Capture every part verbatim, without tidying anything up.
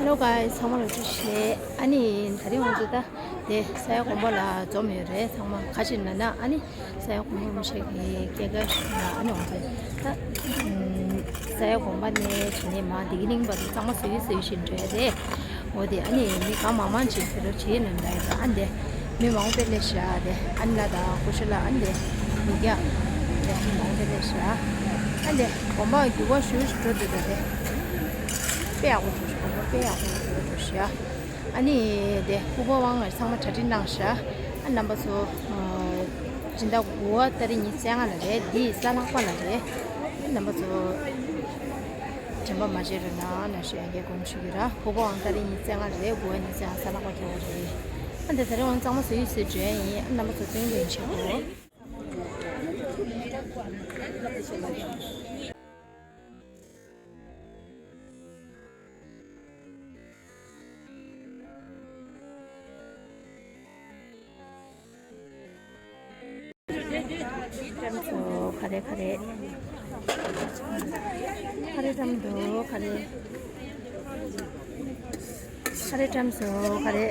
Hello guys, ཚང་མ་ལ་བཀྲ་ཤིས་བདེ་ལེགས། ཨ་ནི་དེ་རིང་ང་ཚོ་ད་དེ་ས་ཡ་དགོན་པ་ལ་འཛོམས་ཡོད་རེད། ཚང་མ་ཁ་ཅིག་ན་ན་ཨ་ནི་ས་ཡ་དགོན་པ་མི་ཤེས་ཀྱི་སྐད་ཀ་ཞིག་ན་ཨ་ནི་ང་ཚོ་ད་ས་ཡ་དགོན་པ་ནས་བྱས་ནས་མ་བདེ་སྐྱིད་གླིང་བར་དུ་གཙང་མ་བཟོ་ཡི་བཟོ་ཡི་བཞིན་འགྲོ་ཡ་རེད། འོ་དེ་ཨ་ནི་མི་གང་མང་མང་ཅིག་དེ་ལོ་བྱེད་ནས་འདྲ་ཡོད། ཨ་འདི་མི་མང་པོ་དཔེ་ལེ་ཤ་དེ་ཨ་ནི་ལ་དང་སྐུ་ཞབས་ལ་ཨ་འདི་མི་རྒྱ་དེ་མི་མང་པོ་དཔེ་ལེ་ཤ། ཨ་འདི་དགོན་པ་འགྱུར་བ་ཞུ་ཞུ་འགྲོ་འདུག་དེ་དཔེ་ཡག་པོ་འགྲོ་ཞུ་དགོན་པ་དཔེ་ཡག་པོ་འགྲོ་ཞུ་ཡ། ཨ་ནི་དེ་ཕུར་པ་དབང་ལ་ཚང་མ་གྲ་སྒྲིག་གནང་ཤག་ཨ་རྣམ་པ་ཚོ་སྦྱིན་བདག་དགུ་པ་ཏ་རིག་ཉི་ཤུ་རྩ་ལྔ་ལ་རེད། འདི་གཟའ་ལྷག་པ་ལ་རེད། རྣམ་པ་ཚོ་དྲན་པ་མ་བརྗེད་རོགས་གནང་ཞུ་ཡ་གི་དགོངས་ཞུ་གི་ར། ཕུར་པ་དབང་ཏ་རིག་ཉི་ཤུ་རྩ་ལྔ་རེད། དགུ་པ་ཉི་ཤུ་རྩ་ལྔ་གཟའ་ལྷག་པ་ཁེལ་བ་རེད། ཨ་འདི་ད་རེས་དབང་གཙང་མ་བཟོ་ཡི་བཟོ་འགྲོ་ཡ་ཡིན། ཨ་རྣམ་པ་ཚོ་བརྩོན་འགྲུས་བྱེད་དགོས། ཨོ་ག་རེ་ག་རེ། ག་རེ་བཀྲམ་འདུག་ག་རེ། ག་རེ་བཀྲམ་སོང་ག་རེ།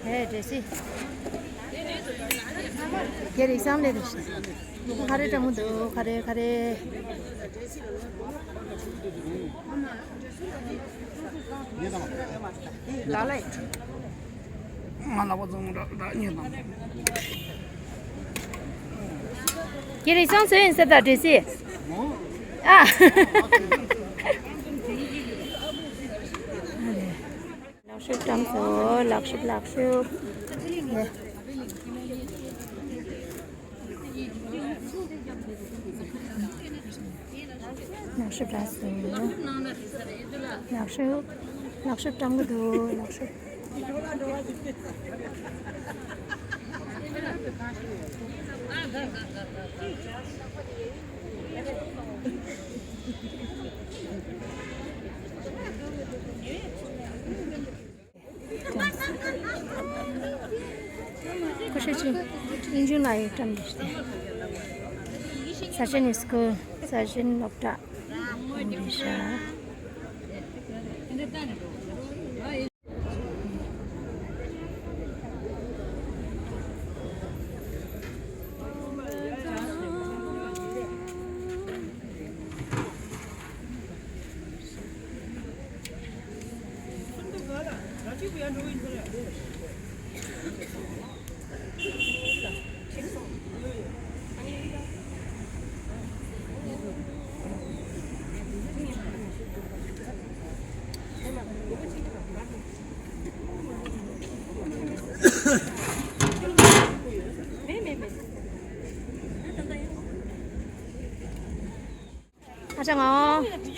ཧེ་འདྲེ་སི། ཁྱེད་རིག་སང་ལས་འདུག་ག་རེ་བཀྲམ་འདུག་ག་རེ་ག་རེ། ལ་ལ། ང་ལ་བ་ཙང་ར་ར་ཉེ་དང་། ཁྱེད་རིག་སང་སོན་ཡིན་ཟེར་ད་འདྲེ་སི། ཨ། ལག་ཤུབས་བཀྲམ་སོང་། ལག་ཤུབས་ལག་ཤུབས། ནས། ལག་ཤུབས་བཀྲམ་སོང་། ལག་ཤུབས། ལག་ཤུབས་བཀྲམ་གི་འདུག་ལག་ཤུབས། ཁོ་ཤེས་ཆེ། ཨིན་ཇུ་ལ་ཡི་ཀྲམ་རེད་ཤག་ས་ཆེན་སྐུལ། ས་ཆེན་སློབ་གྲྭ་རེད་ཤག་ཨ་ཅག་ང་། མ་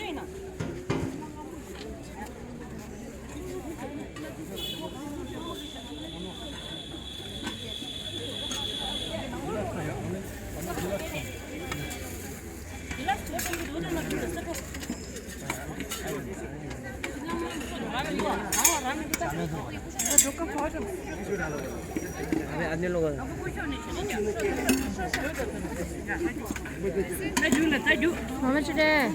མ་ཅི་རེད།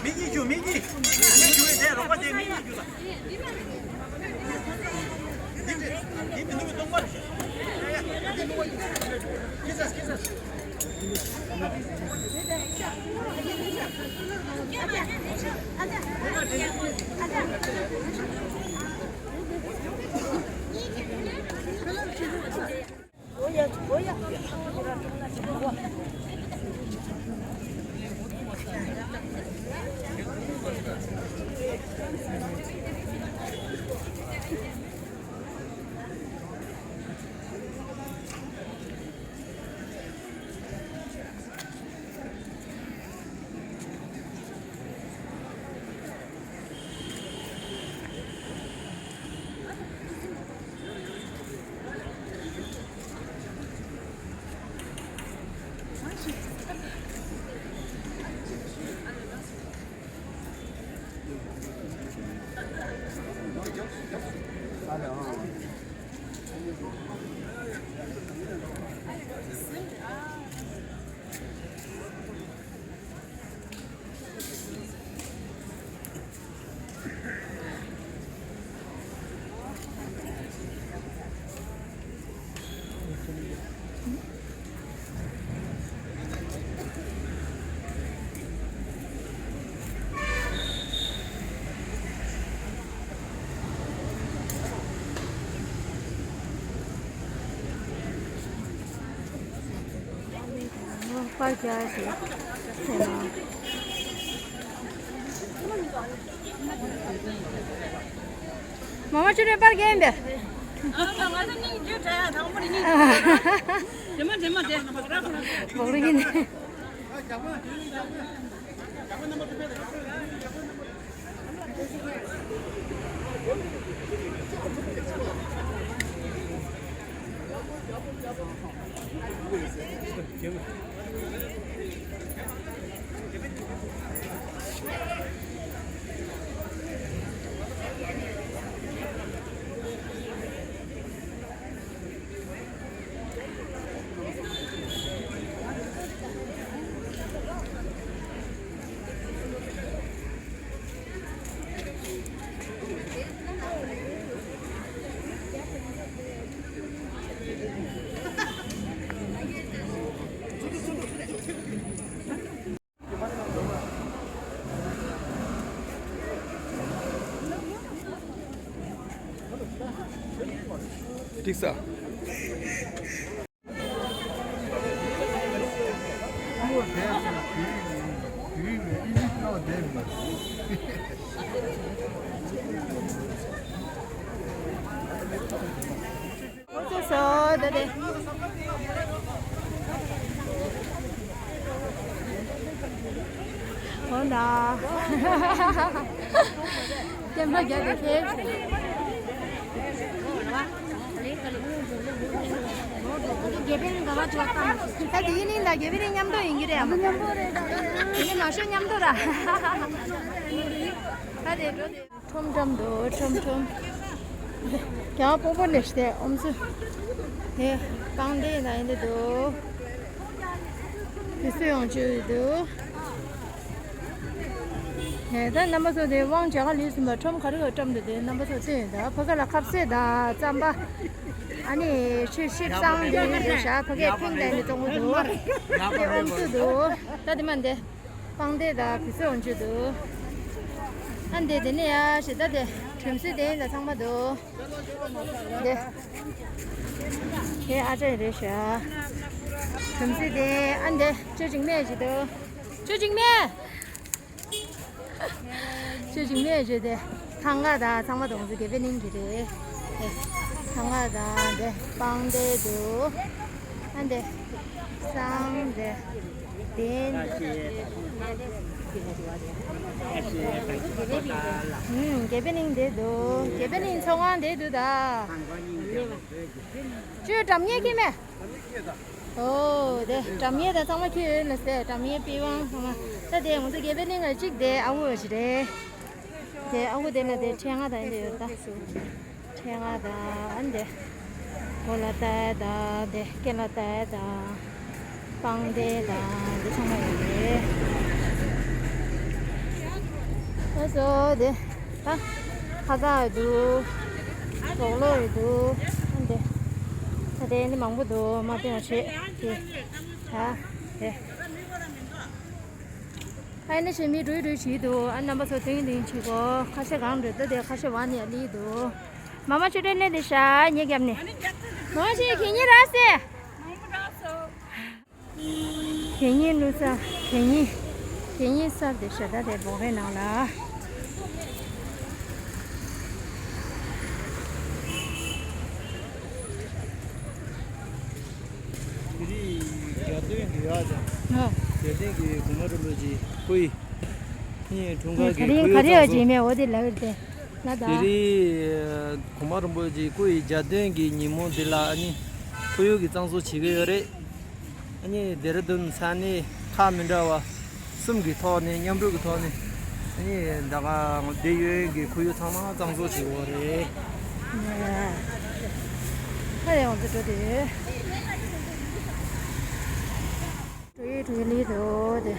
མི་གཉིས་བྱུང་། མི་གཉིས། མི་གཉིས་བྱུང་། རོགས་པ་དེ་མི་གཉིས་བྱུང་། པར་རྒྱག་ཞེས་ཟེར་ན། མ་མ་ཆུ་རེ་པར་རྒྱག་ཡིན་པས། ང་ཚོ་སྙིང་རྗེ་དྲ་ཡ་དང་པོ་ནས་སྙིང་རྗེ་དྲ་ཡ། དེ་མ་དེ་མ་དེ་མ་ར་ཁོ་ར། འོག་རིགས་ཡིན། འགྲིག་ས། ཨོ་ཙི་སོ་ད་དེ། འོ་ན། སྟོན་པ་རྒྱབ་པའི་ཕེབས། ད་དེ་ཡིན་ནི་ད་དགེ་བའི་རིགས་མཉམ་དུ་ཡིན་གྱི་རེད་ཨ་མ། མཉམ་དུ་རེད་ད། དེ་ནི་ན་གཞོན་མཉམ་དུ་ར། ད་དེ་འགྲོ་དེ། ཁྲོམ་ཁྲོམ་འདུག་ཁྲོམ་ཁྲོམ། རྒྱ་སྤོ་བོ་ནས་བལྟས་ཨོམ་སུ། དེ་སྤང་སྡེ་ན་ཡིན་འདི་འདུག་དུས་ཚོད་ཡང་བཅུ་ཡོད་འདུག་ཧེ་ད་རྣམ་པ་ཚོ་དེ་དབང་བྱ་ག་ལུས་ཟིན་པ་ཁྲོམ་ག་རེ་ག་བཀྲམ་འདུག་དེ་རྣམ་པ་ཚོ་སྟོན་ཡོད་ད། ཕ་ག་ལ་ཁ་ཟས་དང་རྩམ་པ། ཨ་ནི་ཆུ་ཤིབ་སང་འདི་རེད་ཤག་ཕ་གས་ཕིང་ལ་ནི་གཏོང་གི་འདུག་དེ་ཨོམ་སུ་འདུག་ད་དེ་མ་འདི། སྤང་སྡེ་དང་བི་སོ་འཇུ་འདུག་ཨ་འདེ་དེ་ནས་ཡ་ཞེ་ད་དེ་གྲིམ་སི་དེ་ཡིན་ད་ཚང་མ་འདུག་དེ་དེ་ཨ་ཅག་རེད་ཤག་གྲིམ་སི་དེ་ཨ་འདེ་ཅོ་ཅིག་མེད་ཞེ་འདུག་ཅོ་ཅིག་མེད། ཅོ་ཅིག་མེད་ཞེ་དེ་ཐང་ག་དང་ཚང་མ་དོང་ཚུ་དགེ་བའི་གླིང་གི་རེད། དེ་ཐང་ག་དང་དེ་སྤང་སྡེ་འདུག་ཨ་འདེ་སང་དེ། དེ། ཨུམ། དགེ་བའི་གླིང་དེ་འདུག་དགེ་བའི་གླིང་ཚོང་ཁང་དེ་འདུག་ད། ཁྱོད་འགྲམ་ཉེ་ཁྱེད་མེད། ཨོ་དེ་འགྲམ་ཉེ་ད་ཚང་མ་ཁྱོད་ཡོད་ལ་ཟེར། འགྲམ་ཉེ་པི་ཝང་ཚང་མ། ད་དེ་ང་ཚོ་དགེ་བའི་གླིང་ལ་གཅིག་དེ་ཨ་འུ་ཞིག་རེད། དེ་ཨ་འུ་དེ་ལ་དེ་ཕྲེང་ང་ད་ཡིན་དེ་ཡོད་ད། ཕྲེང་ང་དང་ཨ་འདི། གོ་ལ་ཏའི་དང་འདི་སྐེ་ལ་ཏའི་དང་། སྤང་སྡེ་དང་འདི་ཚང་མ་ཡོད་རེད། ཨ་ཙོ་འདི། ད། ཁ་ཚ་ཡོད་འདུག་རོགས་ལོ་ཡོད་འདུག་ཨ་འདི། ད་དེ་འདི་མང་པོ་འདུག་མ་སྟོན་བྱེད་དེ། ད། དེ། ཨ་ནི་ཞེ་མི་རུས་རུས་བྱེད་འདུག་ཨ་རྣམ་པ་ཚོ་དེང་དེང་བྱེད་གོ་ཁ་ཤས་གང་འདྲ་འདུག་དེ་ཁ་ཤས་བ་ནས་ལི་འདུག་མ་མ་ཆུ་ཏྲེ་ལེ་དེ་ཤ་ཉེ་རྒྱབ་ནས། མ་མ་ཆུ་གད་སྙིགས་རག་སེ། གད་སྙིགས་བླུགས་ས། གད་སྙིགས། གད་སྙིགས་སར་དེ་ཤ་ད་དེ་སྦོག་རེ་ནང་ལ། དེ་རིང་རྒྱ་སྟོན་གྱི་ཡག་ཅང་། ཨ། རྒྱ་སྟོན་གྱི་གོང་མ་རིན་པོ་ཆེ་སྐུ་ཡི། ནི་འཁྲུངས་སྐར་གྱི་ག་རེ་ག་རེ་ཡོད་ཅེས་མེད་འོ་དེ་ལབ་ཡོད་དེ། ལ་ད། དེ་རིང་གོང་མ་རིན་པོ་ཆེ་སྐུ་ཡི་རྒྱ་སྟོན་གྱི་ཉིན་མོ་འདི་ལ་ཨ་ནི་ཁོར་ཡུག་གི་གཙང་བཟོ་བྱེད་ཀྱི་ཡོད་རེད། ཨ་ནི་ལྡེ་ར་ལྡུན་ས་གནས་ཁག་མི་འདྲ་བ་གསུམ་གྱི་ཐོག་ནས་མཉམ་རུབ་ཀྱི་ཐོག་ནས་ཨ་ནི་ད་ག་འདི་ཡོད་ཀྱི་ཁོར་ཡུག་ཚང་མ་གཙང་བཟོ་བྱེད་ཀྱི་ཡོད་རེད། ཧ་ལས་ང་ཚོ་འགྲོ་དེ་ཡོད། འགྲོ་ཡི་འགྲོ་ཡི་ལི་རོ་དེ།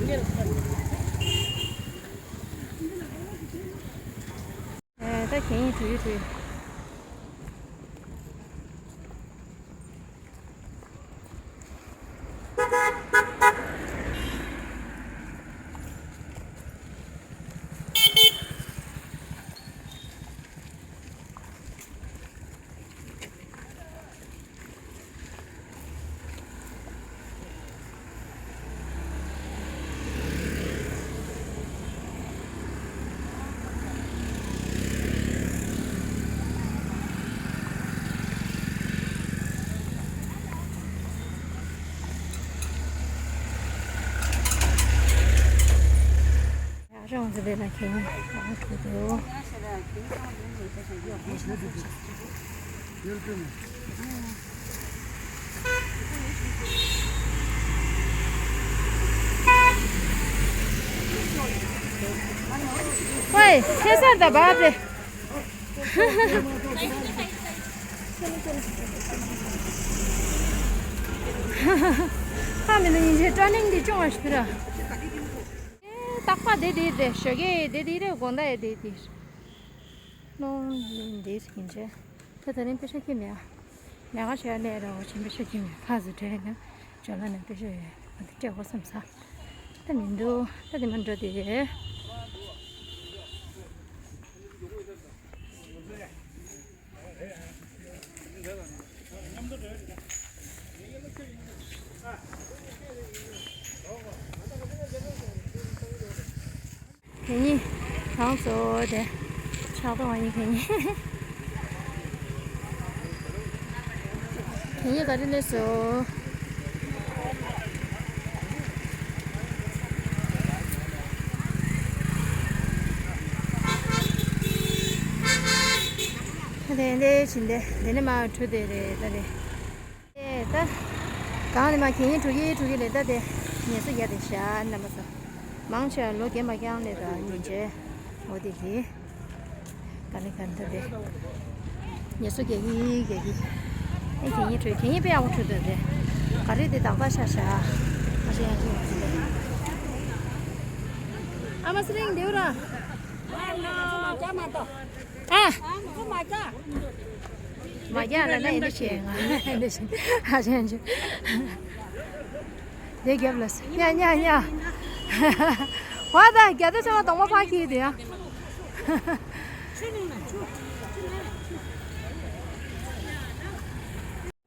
ཨེ། ད་གན་ཡིག་འགྲོ་ཡི་འགྲོ་ཡི། ཡག་རང་ཚོ་དེ་ལ་ཁྱེད་ནི་ཡག་ཐུག་འདུག་ཝེ། ཁེ་སར་ད་བབ་རེད། ཧ་མི་ནི་ཉིན་བྱེད་ཀྲ་ནིང་འདི་ཅུང་བ་ཞིག་ར། ཨེ། རྟག་པ་དེ་དེ་རེད། ཞོགས་ཀས་དེ་དེ་རེད། དགོང་དག་ཡེ་དེ་དེ་རེད། ནོ་ནི་འདི་ཡིན་ཆེ། ད་ད་རིང་པེ་ཤ་ཁྱིམ་ཡ། ཉག་ག་ཤ་ལས་ར་བ་ཆེན་པེ་ཤ་ཁྱིམ་ཡ། ཕ་ཟི་དྲན་ན་ཇོ་ལ་ནི་པེ་ཤ་ཡོད། ང་དེ་སྤྲད་དགོས་བསམ་ས། ད་མི་འདུག་ད་དེ་མ་འགྲོ་དེ་རེད། གན་ཡིག་གང་སོ་དེ་ཕྱག་ཏུ་བ་ཡིན། གན་ཡིག་གན་ཡིག་ག་རེ་སླེབས་སོ། དེ་འདྲ་བྱིན་ཏེ་འདི་ནས་མར་བྲོས་དེ་རེད། ད་རེད། ཨེ། ད་གང་ནས་མར་གན་ཡིག་འགྲོ་གི་འགྲོ་གི་ལས། ད་དེ་ངལ་གསོ་རྒྱག་དེ་བཞག་རྣམ་པ་ཚོ། མང་ཆེ་བ་ལོ་རྒན་པ་རྐྱང་ལས་ད་ཉིན་བྱེད་འོ་དེ་གི་ག་ལེ་ག་ད་དེ་ངལ་གསོ་རྒྱག་གི་རྒྱག་གི། ཨེ། གན་ཡིག་འགྲོ། གན་ཡིག་དཔེ་ཡག་པོ་འགྲོ་འདུག་དེ་ག་རེ་དེ་དག་པ་ཤ་ཤ་མ་ཤེས་ཡང་ཅི་ཡོང་ཟིན་པས། ཨ་མ་སི་རིང་དེའུ་ར། ཨ། མ་རྒྱག་ལ་ན་ཡིན་འདི་བྱེད། ང་འདི་བྱེད། ཨ་ཅན་ཅན། དེ་རྒྱབ་ལ་སི་ཉ་ཉ་ཉ། བ་ད་རྒྱ་ད་ཆ་བ་གདོང་པ་ཕ་ཁྱི་དེ་ཡ།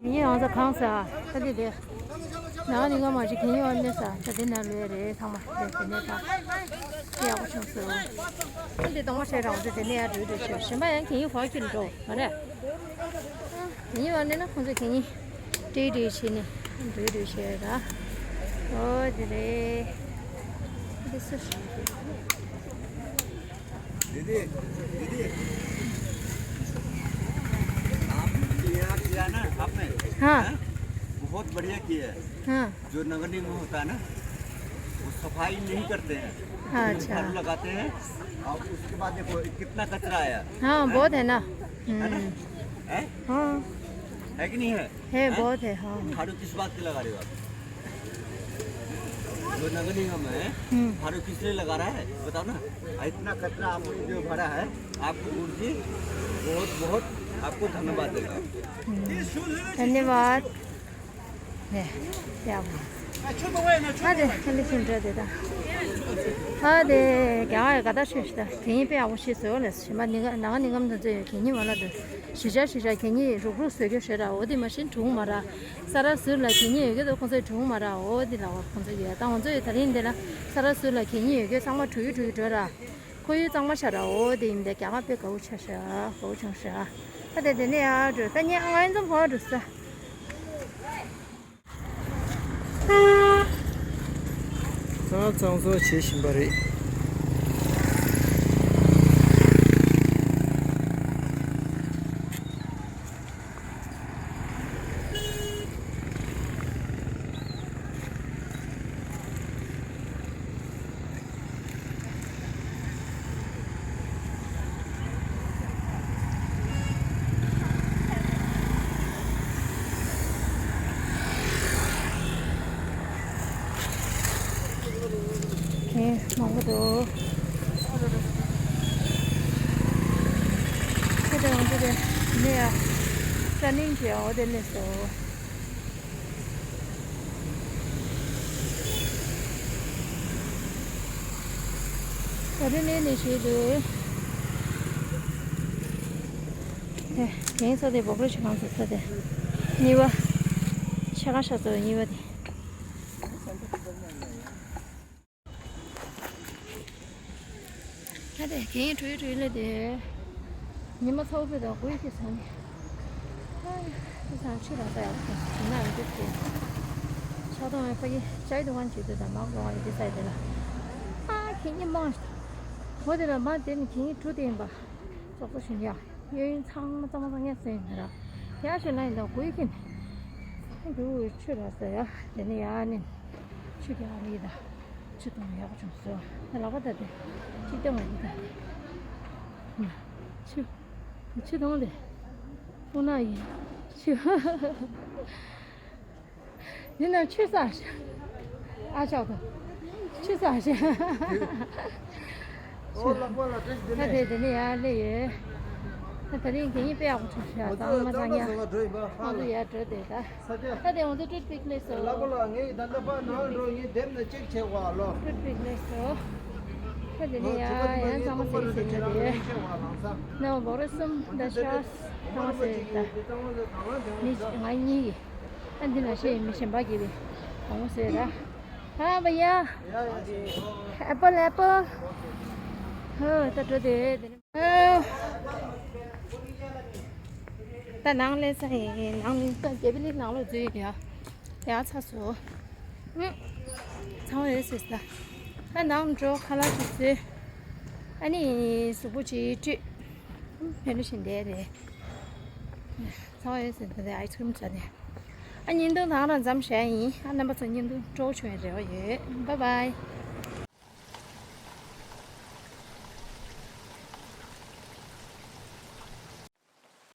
ངའི་ཡང་ས་གང་ས་ད་དེ་དེ། ནང་ནི་ང་མ་ཞིག་གིན་ཡོད་ནི་ས་ད་དེ་ན་ལོས་རེད། ཚང་མ་དེ་དེ་ནས་ད་དེ་ཡག་པོ་བྱུང་སོང་། ད་དེ་གདོང་མ་བྱས་རང་ཚོ་དེ་ནས་ཡར་འགྲོ་འགྲོ་བྱས། གཞན་པ་ཡང་གིན་ཡོད་ཁོ་ཁྱི་འགྲོ་མ་རེད། གིན་ཡོད་ནི་ན་ཁོང་ཚོ་གིན་ཡོད་ཏྲེ་ཏྲེ་བྱས་ནས་འགྲོ་འགྲོ་བྱས་ད། ཨོ་དེ་རེད། དེ་སུ། दीदी, दीदी, आपने यहाँ किया ना, आपने, हाँ। हैं? बहुत बढ़िया किया है। हाँ। जो नगर निगम होता है ना, वो सफाई नहीं करते हैं। हाँ, अच्छा। झाड़ू लगाते हैं और उसके बाद देखो कितना कचरा आया। हाँ, हैं? बहुत है ना। है ना? हम्म। है? हाँ। है कि नहीं है? है, हैं? बहुत है, हाँ। झाड़ू किस बात की लगा रहे हो आप? जो नगर निगम है, हम्म। झाड़ू किस लिए लगा रहा है? बताओ ना। इतना कचरा आप जो भरा है, आपको गुरुजी बहुत, बहुत आपको धन्यवाद देगा। हम्म। धन्यवाद। ནས་ཡག་པོ། ཨ་དེ་ཁ་ལི་ཕྱིན་འགྲོ་དེ་དང་། ཨ་དེ་རྒྱ་གར་ག་ད་ཤོད་ཤི་ད་གན་ཡིག་དཔེ་ཡག་པོ་ཤེས་སོ་ལ། ཞི་མ་ནི་ག་ནང་ནི་ངམ་དུ་ཚོས་གན་ཡིག་མ་ལ་དུ་ཞི་ཆ་ཞི་ཆ་གན་ཡིག་རུག་རུག་བཟོས་རྒྱུ་ཤེས་ར། འོ་དེ་མ་ཤེས་གྲུང་མ་ར། ས་ར་ཟུར་ལ་གན་ཡིག་ཡོད་གི་དུ་ཁོང་ཚོས་གྲུང་མ་ར། འོ་དེ་ལ་བ་ཁོང་ཚོ་ཡོད་ད་ང་ཚོ་ཡོད་ད་རིང་དེ་ལ་ས་ར་ཟུར་ལ་གན་ཡིག་ཡོད་གི་ཚང་མ་གྲུ་ཡུ་གྲུ་ཡུ་འགྲོ་ར། ཁོ་ཡུལ་གཙང་མ་ཆགས་ར། འོ་དེ་ཡིན་དེ་རྒྱ་གར་དཔེ་དགའ་བོ་ཆགས་ཤག་དགའ་བོ་བྱུང་ཤག་ད་དེ་དེ་ནས་ཡར་འགྲོ་ད་ཉེ་ང་ཡིན་ཙམ་གོ་འགྲོ་ས། ད་གཙང་བཟོ་བྱེད་བཞིན་པ་རེད། མང་པོ་འདུག་ཁ་དེ་འོང་དུ་དེ་ནས་ཡ་ས་ནིང་གི་འོ་དེ་ལས་སོ། ད་དེ་ནས་ནས་ཞུས་འདུག་དེ་གན་ས་དེ་བོག་རོ་ཆེ་གང་ས་ས་དེ་གཉིས་པ་ཆེ་གང་ཤ་ཚོ་གཉིས་པ་དེ། ད་དེ་གན་གྲོས་གྲོས་ལ་དེ་ཉི་མ་ཚ་བོ་ཕེ་དང་དགུའི་ཁེ་ཚང་ནི་ཨ་ཁེ་ཚང་ཆུ་རང་ས་ཡག་པོ་ཞིག་ན་ཡང་དེ་དེ་ཆག་སྡང་བའི་ཕ་གི་ཅའི་དུ་ཝན་བྱེད་དུ་དང་མག་རོང་བ་ཡི་དེ་ས་ཡི་དེ་ལ་ཨ་ཁེ་གཉིས་མང་ཞིག་འོ་དེ་ལ་མ་དེ་ནི་གན་གྲུ་དེ་ཡིན་པ་ཙོག་པོ་ཞིག་ཡ། གཡས་གཡོན་ཚང་མ་ཚང་མ་ཚང་མ་སེ་ཡིན་ན་ར། ཡ་ཞོན་ལ་ཡིན་ད་དགུའི་ཁེ་ནི། འདུག་ཆུ་ར་ས་ཡ། དེ་ནི་ཡ་ནི། ཆུ་རྒྱག་ནི་ད། ཆུ་དང་ཡག་བྱུང་སོ། ད་ལག་པ་ད་དེ། ཅི་ལྟ་མ་ཡིན་ད། ཆུ། ཆུ་དང་དེ། ཨུ་ན་ཡིན། ཆུ། འདི་ན་ཆུ་ས་ཞིག་ཨ་ཅག་དང་། ཆུ་ས་ཞིག་ཨོ་ལག་པ་ལ་བཀྲ་ཤིས་བདེ་ད་ལེགས། དེ་དེ་ནས་ཡར་སླེབས་ཡོད། ད་དེ་རིང་གད་སྙིགས་དཔེ་ཡག་པོ་བྱུང་ཤག་ང་ཚོ་ཚང་མ་ཚང་ཡ། ང་ཚོ་ཡར་འགྲོ་དེ་ད། ས་ཆ། ད་དེ་ང་ཚོ་སྤྲོད་པིག་ལེགས་སོ། ལག་པ་ལ་ངས་ད་ལྟ་ཕར་ནང་འགྲོ་ངས་དེབ་ནས་ཅེག་བྱེད་དགོས་ཨ་ལོ། སྤྲོད་པིག་ལེགས་སོ། ད་དེ་ནས་ཡར་ཡང་ཚང་མ་ཟེར་ཟེར་ནས་དེ། ན་བོ་རེ་གསུམ་ད་ཤག་ཚང་མ་ཟེར་ད། མི་ང་གཉིས་ཀྱིས། ཨ་འདི་ན་ཤེས་མི་གཞན་པ་གིས་བི་གང་བཟོས་ར། ཨ་བ་ཡ། ཨེ་པལ་ཨེ་པལ། ཧོ་ད་འགྲོ་དེ་དེ་ནི། ད་ནང་ལས་ས་ཡིན་ནང་ནི་ད་རྒྱ་བི་ལི་ནང་ལོགས་འཛུལ་ཡོད་ཡ། ཡ་ཚ་སོ། ཚང་བ་ཡོད་ཟེར་ས། ད་ནང་འགྲོ་ཁ་ལག་ཅིག་བཟོས། ཨ་ནི་གཟུགས་པོ་ཅིག་བཀྲུས། ཕན་ལོ་བཞིན་བསྡད་རེད། ཚང་བ་ཡོད་ཟེར་ད་ཨའི་སི་ཀྲིམ་ཟ་ནས། ཨ་བརྙན་ཐུང་དང་རང་མཚམས་བཞག་ཡིན། ཨ་རྣམ་པ་ཚོ་བརྙན་ཐུང་སྤྲོ་བོ་བྱུང་བའི་རེ་བ་ཡོད། Bye bye.